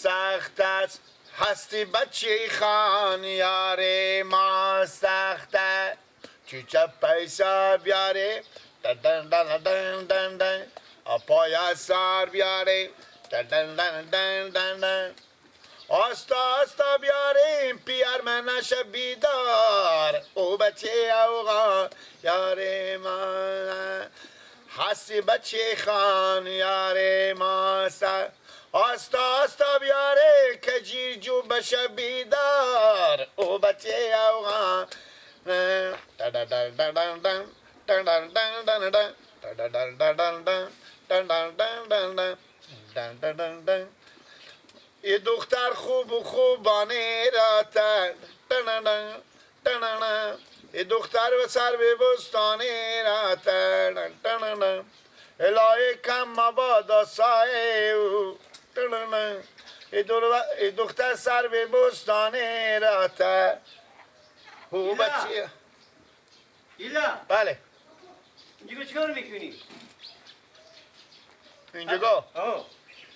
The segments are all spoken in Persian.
سخت است. هستی بچه خان یار ما سخته، چیچه پیسه بیاره دن دن دن دن دن، پای سر بیاره دن دن دن دن دن، آستا آستا بیاریم پیر من نشه بیدار، او بچه اوغان یار ما هستی بچه خان یار ما سر، آستا آستا بیاره که جیر جو بشه بیدار، او بچه اوغان دن دن دن دن دن دن دن دن دن دن دن دن دن دن دن دن دن دن. یه دختر خوب و خوبانه را تن دن دن دن دن، یه دختر به سر به بستانه را تن دن دن، الهی کم مبادا سایه او دن دن، یه دختر سر به بستانه را تن. او بچه ایلا. بله. اینجا چیکار میکنی؟ اینجا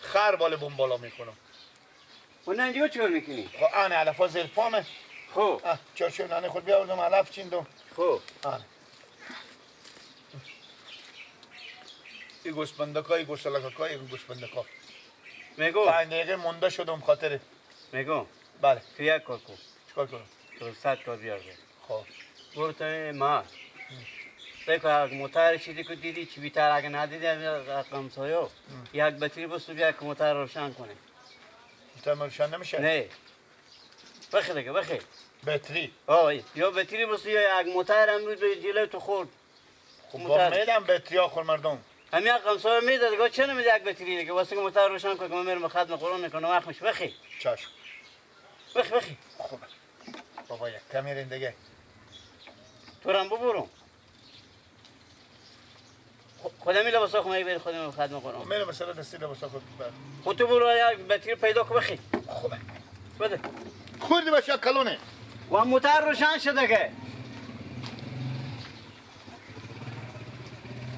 خر بالا بوم بالا میکنم. و نه اینجا چیکار میکنی؟ خب آنه علفا زیر پامه. خب چرچه نانه خود بیاوردم علف چیندم. خب آنه این گوسفندکا، این گوسالکاکا، این گوسفندکا. میگم 5 دقیقه مونده شدم خاطره. میگم بله. تو یک کار کن. چیکار کنم؟ تو 100 کار بیار. خب برو تا ما سیکو موتر چیزی که دیدی چی بیتر اگه ندیدی رقم سایو یک بطری بسو بیا که موتر روشن کنه. موتر روشن نمیشه؟ نه بخی دیگه بخی بطری. آه یا بطری بسو یا یک موتر امروز به جلوی تو خورد. خب با میدم بطری ها خور مردم. همین رقم سایو میده دیگه چه نمیده یک بطری دیگه واسه که موتر روشن کنه که من میرم ختم قرآن میکنم وقت میشه. بخی چشم بخی بخی. خوبه بابا یک کمی رین دیگه تو رم ببرم. خودم لباسا خو میبری خودم خدمت کنم. میرم مثلا دستی لباسا خود ببر. خود تو برو یک بطری پیدا کن بخی. خوبه. بده. خوردی باشه کلونه. و موتر روشن شده که.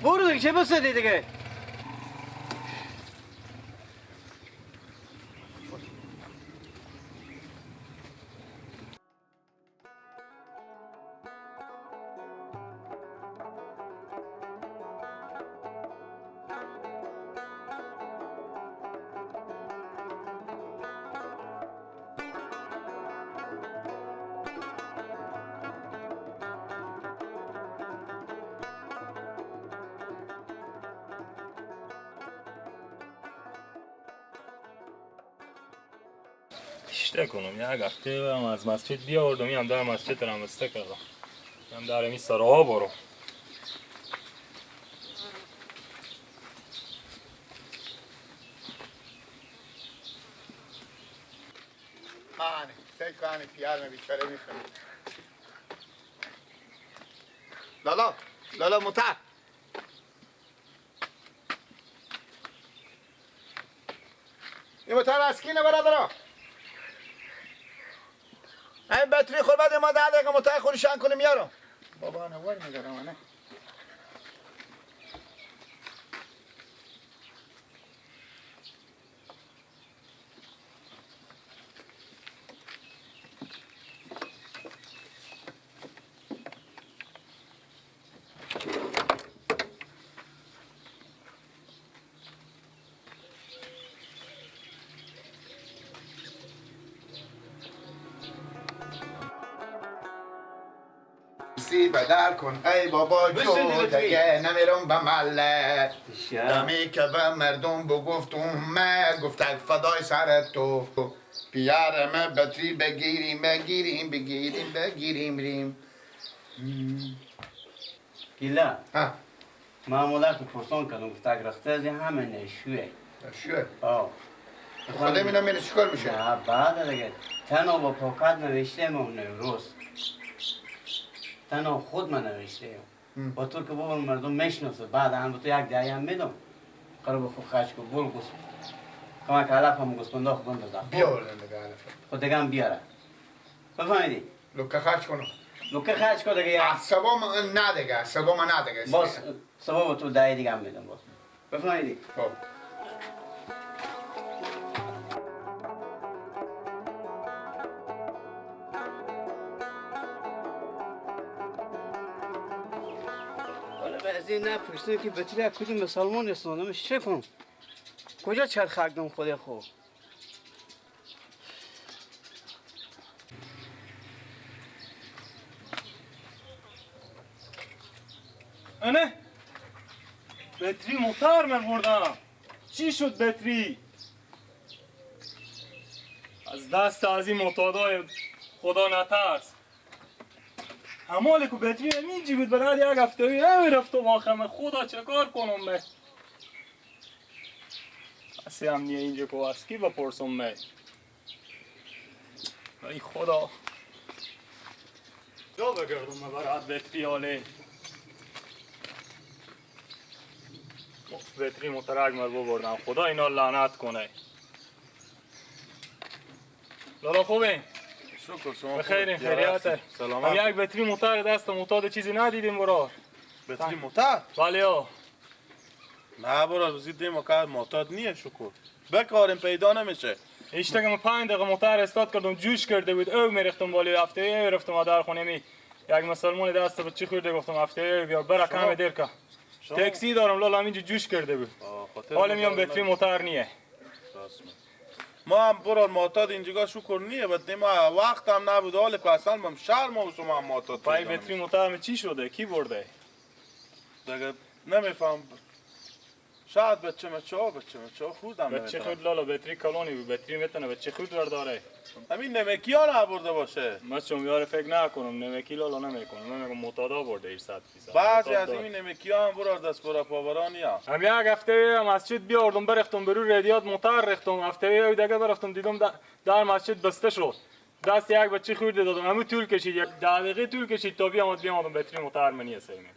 برو دیگه چه بسیدی دیگه. شته کنم یک هفته هم از مسجد بیاوردم، هم در مسجد رم بسته کردم، هم در این سراها برو. آنه سیکو آنه پیار بیچاره میفهمی. لالا لالا متر این متر از کی برادرا؟ این بطری خور بعد ما 10 دقیقه متر خودشان کنیم یارو. بابا انا ور میدارم انا. بدل کن ای بابا جو دیگه نمیرم به مله دمی که به مردم بگفتم من گفتک فدای سر تو پیارم بطری بگیریم بگیریم بگیریم بگیریم ریم. گیلا من مادر تو پرسان کردم گفتک رخته از همه نشوه نشوه؟ آه خودم اینا میره چیکار میشه؟ نه بعد دیگه تنها با پاکت نوشته ما نوروز تنها خود من نوشته با تو که بابا مردم میشناسه بعد هم به تو یک دهی هم میدم قرار به خود خرج کن برو گوس کمک علف هم گوسفندا خود بندازم بیاوردن دیگه علف خود دیگه هم بیاره بفهمیدی؟ لوکه خرج کنم لوکه خرج کن دیگه عصبام نه دیگه عصبام نه دیگه باز سبا تو دهی دیگه هم میدم باز بفهمیدی؟ خب از این نپرسیدم که بتری کدوم مسلمان استاندم چه کنم؟ کجا چرخ دم خود خو؟ انه بتری موتر من بردم. چی شد بتری؟ از دست از این معتادای خدا نترس. هماله که بتری همینجی بود برای یک هفته نمی رفتم آخر خدا چه کار کنم به؟ کسی هم نیه اینجا که از کی بپرسم به؟ ای خدا جا بگردم برای بتری حاله. بتری مترک مر ببردم خدا اینا لعنت کنه. لالا خوبه؟ شکر شما بخیرین خیریته. سلامت. هم یک بتری موتر دست معتاد چیزی ندیدیم برار. بتری موتر؟ بله ها. نه برار بزید دیم که معتاد نیه شکر. بکاریم پیدا نمیشه. ایشتا که من 5 دقیقه موتر استاد کردم جوش کرده بود او میریختم بالی هفته ای رفتم در خونه می یک مسلمان دست به چی خورده گفتم هفته ای بیار برا کم دیر که تاکسی دارم لالا اینجا جوش کرده بود. حالا میام بتری موتر نیه. ما هم برار معتاد اینجا شکر نیه بعد ما وقت هم نبود حال که اصلا بم شرم و شما هم معتاد پای بتری موتر چی شده کی برده؟ دیگه نمیفهم شاید بچه مچه بچه خوردم بچه خود لالا بتری کلونی بود بتری میتونه بچه خود برداره. همین نمکی ها نبرده باشه. من چون یاره فکر نکنم نمکی لالا نمیکنم من میگم معتادا برده 100%. بعضی از این نمکی ها هم برار دست برا پاورانی ها. هم یک هفته مسجد بیاوردم برختم برو ردیات موتر رختم هفته دیگه برفتم دیدم در مسجد بسته شد. دست یک بچه خورده دادم همون طول کشید یک دقیقه طول کشید تا بیامدم بتری موتر منی سعی میکنم.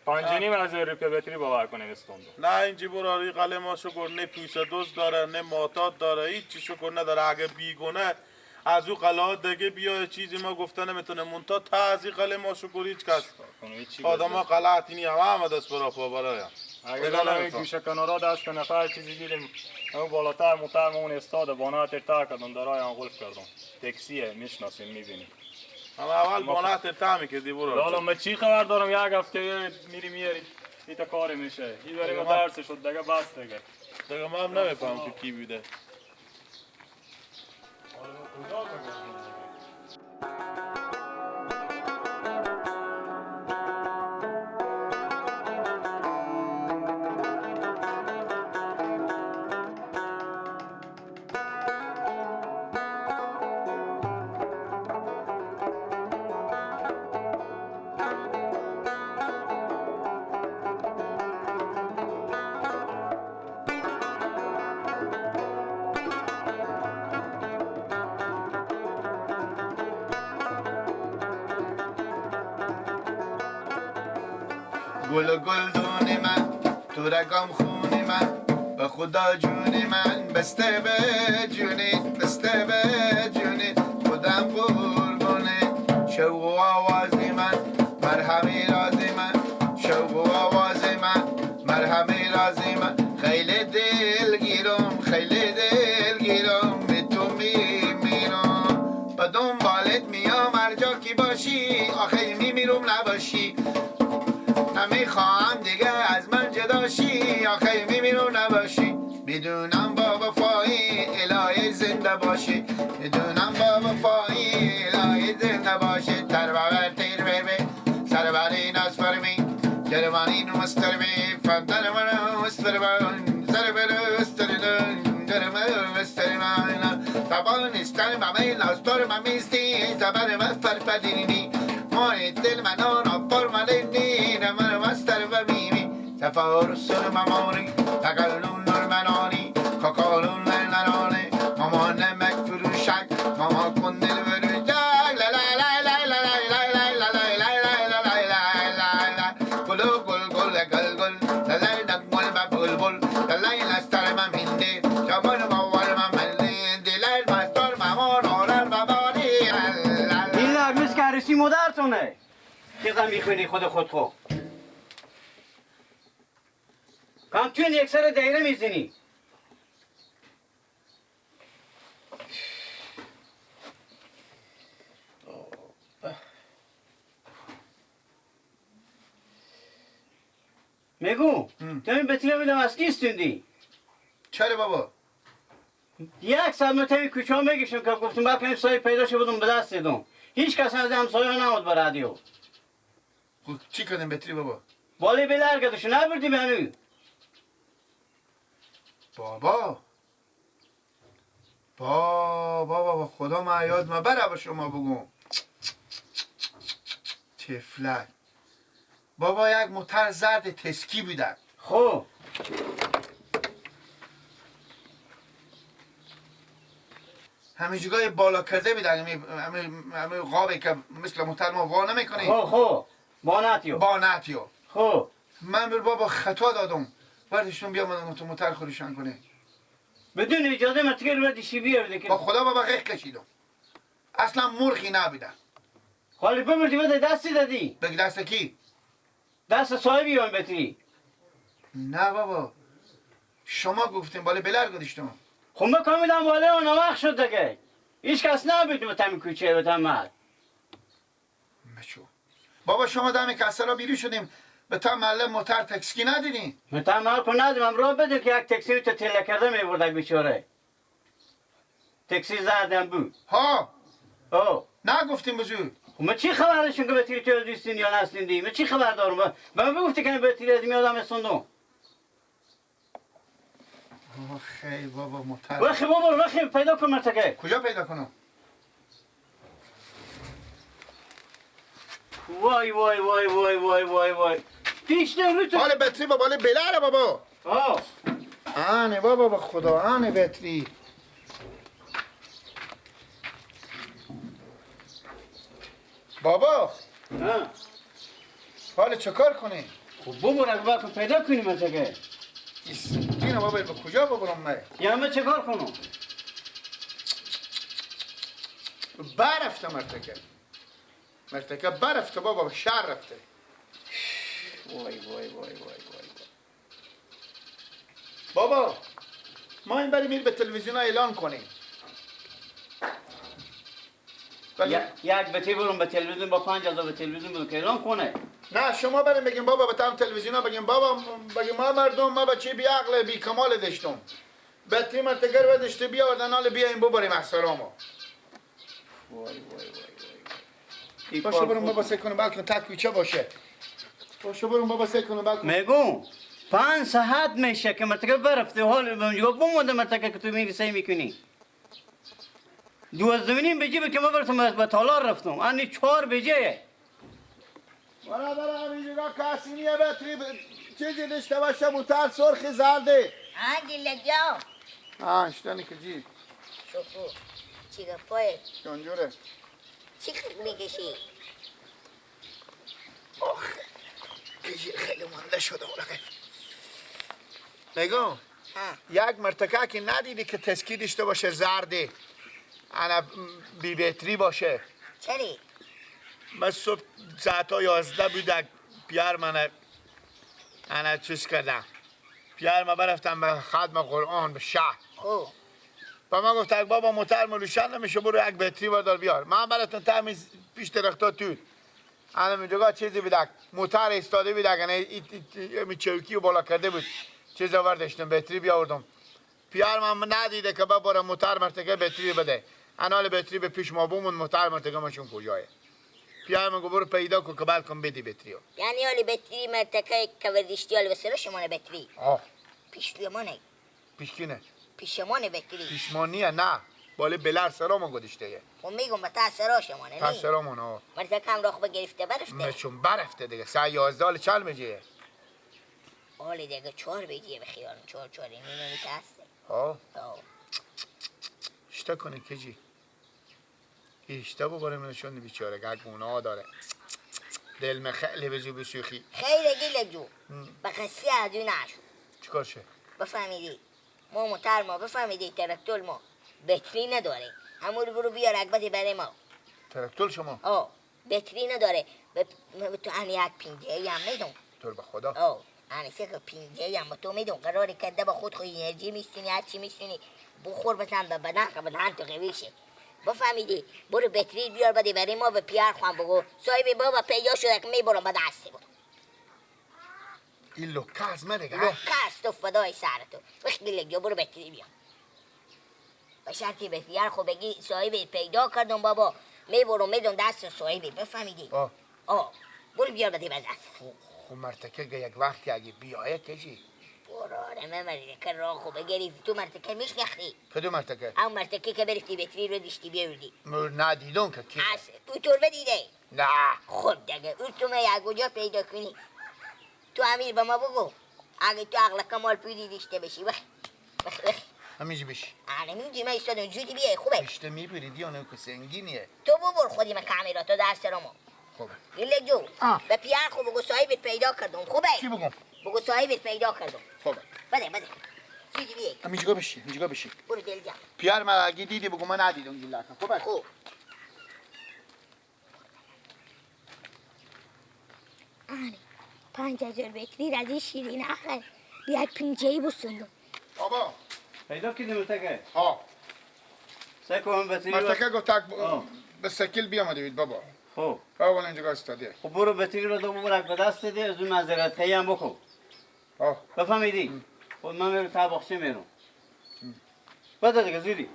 5,500 روپیه بتری باور کنیم استوندو. نه اینجی براری قلعه ما شکر نه پیسه دوست داره نه معتاد داره هیچ شکر نداره. اگه بیگونه از او قلعه دیگه بیا چیزی ما گفته نمیتونه مونتا تا از این قلعه ما شکر هیچ کس آدما قلعه اینی هم دست برا پا برای. اگه دارم گوشه کنارا دست نفر چیزی دیدیم اون بالاتر موتر اون استاد بانه تر کردم درای آن قلف کردم. تاکسیه میشناسیم میبینیم. اما اول بانه تر میکردی برو. لالا من چی خبر دارم یک هفته میری میاری ایتا کاری میشه. این برای ما درس شد دیگه بس دیگه. دیگه من هم نمیفهم که کی بوده. گل گلدون من تو رگام خون من به خدا جون من بسته به جونی بسته به جونی خودم قربونه شوق و آواز من مرهمی راز من شوق و آواز من مرهمی راز من خیلی دلگیرم خیلی دلگیرم به تو میمیرم به دنبالت میام هر جا کی باشی آخه میمیرم نباشی نمیخواهم دیگه از من جداشی آخه میمیرم نباشی میدونم با وفایی الهی زنده باشی میدونم با وفایی الهی زنده باشی تر بر تیر بر بی سر بر این اسفر می جرمانی نمستر می فندر من استر بان سر بر استر دن جرم استر من توانستن و می لاستر من میستی زبر من فرفدینی دل من آن فرمالینی من مستر و میمی تفارس ممانی تقلون منانی کاکالون نرانه مامان نمک فروشک ماما کن دل فروشک لا لا لا لا لا لا لا لا لا لا لا لا لا لا لا گل گل گل گل گل لا لا گل بل بل لا لا لاستر من هندی جوان باور من ملی دل مستر مامان اورن بابانی این لگمس که عروسی مادرتونه چقدر میخونی خود خود خو کم توی یک سر دایره میزنی. میگو تو این بتری میدم از کیستوندی؟ چرا بابا؟ یک ساعت من توی کوچه ها میگشتم که گفتم بکنیم سایه پیدا شده بودم به دست دیدم. هیچ کس از همسایه ها نمود به رادیو. چی کردیم بتری بابا؟ بالی بلر کردشو نبردیم هنوز. بابا بابا بابا خدا من یاد ما بره با شما بگم. تفلک بابا یک موتر زرد تسکی بودن. خب همه جگاه بالا کرده بودن، همه قابی که مثل موتر ما وا نمیکنه. خب خب باناتیو باناتیو. خب من بر بابا خطا دادم بردشتون بیام تو موتر خودشان کنه بدون اجازه من تگر بردشی بیارده که با خدا بابا غیق کشیدم. اصلا مرغی نبودم. حالی بمردی بده دستی دادی. بگی دست کی؟ دست صاحبی آن بتری. نه بابا شما گفتیم بالا بلر گذاشتم. خب من کامیدم بالا آن وقت شد دیگه. هیچ کس نبود به تم کوچه به تم محل. مچو بابا شما دم کسرا بیرون شدیم به تم محله موتر تکسی ندیدین؟ به تم محل کو ندیدم. امرو بده که یک تکسی تو تله کرده میبردک بیچاره. تکسی زردم بود. ها او نگفتیم بزرگ. من چی خبرشون که به تیر تو دیستین یا نستین دی؟ من چی خبر دارم؟ به من بگفتی که به تیر از میادم استوندم. خیلی بابا موتر. وخی بابا وخی پیدا کن مرتکه. کجا پیدا کنم؟ وای وای وای وای وای وای وای. پیش رو تو. حال بتری بابا حال بلره بابا. آه. آنه بابا با خدا آنه بتری. بابا ها حالا چه کار کنی؟ خب ببر اگه پیدا کنی مرتکه. اینو بابا به کجا ببرم من؟ یا من چه کار کنم؟ برفته مرتکه. مرتکه برفته بابا شهر رفته. وای وای وای وای وای بابا ما این بری میر به تلویزیون اعلان کنیم. یک بتی برم به تلویزیون با 5000 به تلویزیون برم که اعلان کنه. نه شما بریم بگیم بابا به تام تلویزیون بگیم بابا بگیم ما مردم ما بچه بی عقل بی کمال داشتم. بتی مرتکر بدشته بیاوردن حالا بیایم ببریم احسرامو. وای وای وای وای. باشه برم بابا سه کنم بلکه تا کوچه باشه. باشه برم بابا سه کنم بلکه میگم 5 ساعت میشه که مرتکر برفته حال بمجگو بمونده مرتکر که تو میری سعی میکنی. 12:30 بجی که من برفتم به تالار رفتم. انی 4 بجه. برا برا همینجا کسی نیه بتری چیزی داشته باشه موتر سرخ زرده. آگیل جان. آه اشتانی که جی. شوفو چی گپای؟ چونجوره؟ چی میکشی؟ آخ کشی خیلی مانده شده اون. نگاه یک مرتکه که ندیدی که تسکی داشته باشه زرده انا بی بتری باشه. چری؟ من صبح ساعت 11 بوده پیار من انا چیز کردم. پیار من برفتم به خدم قرآن به شهر. خب و من گفت بابا موتر ما روشن نمیشه برو یک بتری بردار بیار. من براتون تمیز پیش درختا تو انا اینجا چیزی بوده موتر ایستاده بوده یعنی چوکی بالا کرده بود چیز آوردشتم بتری بیاوردم. پیار من ندیده که ببره موتر مرتکه بتری بده. انال بتری به پیش ما بومون موتر مرتکه ماشون کجایه؟ پیار من برو پیدا کن که بلکم بدی بتریو. یعنی حالی بتری مرتکه که وردشتی حالی بسره شما بتری. آه پیش روی ما نه. پیش کی نه؟ پیش ما نه بتری. پیش ما نیه نه. بالا بلر سرا ما گذاشته. خب میگم به تا سرا شما نه. تا سرا ما نه. مرتکه هم راه گرفته برفته. چون برفته دیگه. ساعت 11 چند بجه؟ حالی دیگه 4 بجه به خیالم 4 4 اینو که هست. ها؟ آه. اشتا کنه کجی؟ اشتا ببرم نشون بیچاره گه گناه داره. دل من خیلی بزو بسوخی. خیلی گیل جو. بخسی از اون نشو. چیکار شه؟ بفهمیدی. ما موتر ما بفهمیدی تراکتور ما بتری نداره. همون برو بیار اکبتی برای ما. تراکتور شما؟ آه بتری نداره. تو ان یک پینجه هم میدم. تو به خدا. آه ان سه که پینجه هم تو میدم. قراری کرده با خود خو انرژی میشونی هر چی میشونی بخور بزن به بدن که بدن تو قوی شه. بفهمیدی برو بتری بیار بده برای ما به پیار خوان بگو صاحب بابا پیدا شده که میبرم به دست بود. این لکه از من دیگه. لکه است تو فدای سر تو. وقت گلک جو برو بتری بیا. به شرطی بتری خو بگی صاحب پیدا کردم بابا. میبرم میدم دست صاحبی بفهمیدی؟ آه برو بیار بده به دست. خب مرتکه یک وقتی اگه بیایه کشی. برو من مرتکه را خو بگیری تو مرتکه میشناختی؟ کدوم مرتکه؟ اون مرتکه که برفتی بتری رو داشتی بیاوردی. ندیدم که کی. از او تربه دیده؟ نه. خب دیگه او تو می کجا پیدا کنی؟ تو امیر به ما بگو اگه تو عقل کمال پیدی داشته بشی وخ وخ وخ همینجی بشی. آره همینجی من ایستادم زودی بیای خوبه. اشته میبریدی یا نه که سنگینیه. تو ببر خودی من کامیرا تو دست رامو. خوبه. گله جو به پیر خو بگو صاحبت پیدا کردم خوبه. چی بگم؟ بگو صاحبت پیدا کردم. خوبه. بده بده. زودی بیای. همینجا بشی، همینجا بشی. برو دل جان. پیر من اگه دیدی بگو من ندیدم گله خوبه. خوب. آره 5000 بکری از این شیرین آخر بیاد پنجه‌ای بسندم. بابا پیدا کردی مرتکه؟ ها. سعی کن بتری مرتکه گفت تک به سکیل بیامده بید بابا. خب. بابا اینجا استادیه. خب برو بتری رو دو ببرک به دست ده از اون معذرت خواهی هم بکن. ها. بفهمیدی؟ خب من میرم تا باغچه میرم. بده دیگه زودی.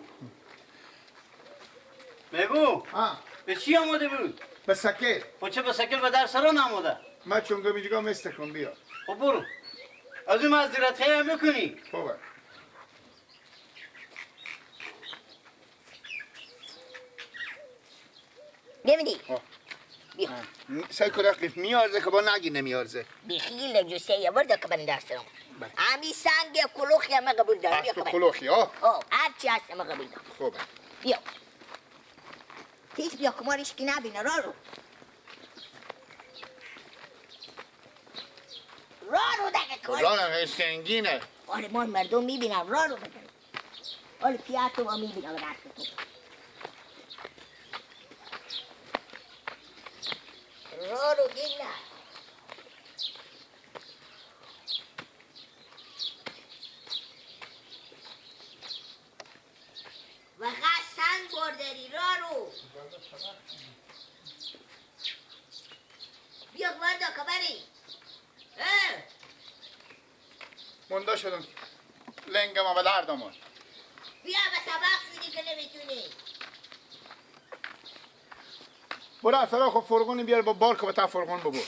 میگو؟ ها. به چی آماده بود؟ به سکیل. خب چه به سکیل به در سران آماده؟ من چون گم اینجا مستکم بیا. خب برو. از اون معذرت خواهی هم بکنی. خوبه. نمیدی؟ بیا. سعی کن رقیف میارزه که با نگی نمیارزه. بیخیل لجوسه یه برده که من دست دارم. امی سنگ کلوخی همه قبول دارم. بیا کلوخی ها؟ آه هرچی هست همه قبول دارم. خوبه. بیا. هیچ بیا کمارش که نبینه را رو. را رو دیگه کار. را سنگینه. آره ما مردم میبینم را رو بزن. آره پیاتو ما میبینم دست تو. را رو گیل و سنگ برداری را رو بیا وردا کبری مونده شدم لنگم به درد آمد. بیا به طبق شدی که نمیتونی. برو اصلا خب فرغونی بیار با بار که به تا فرغون ببر.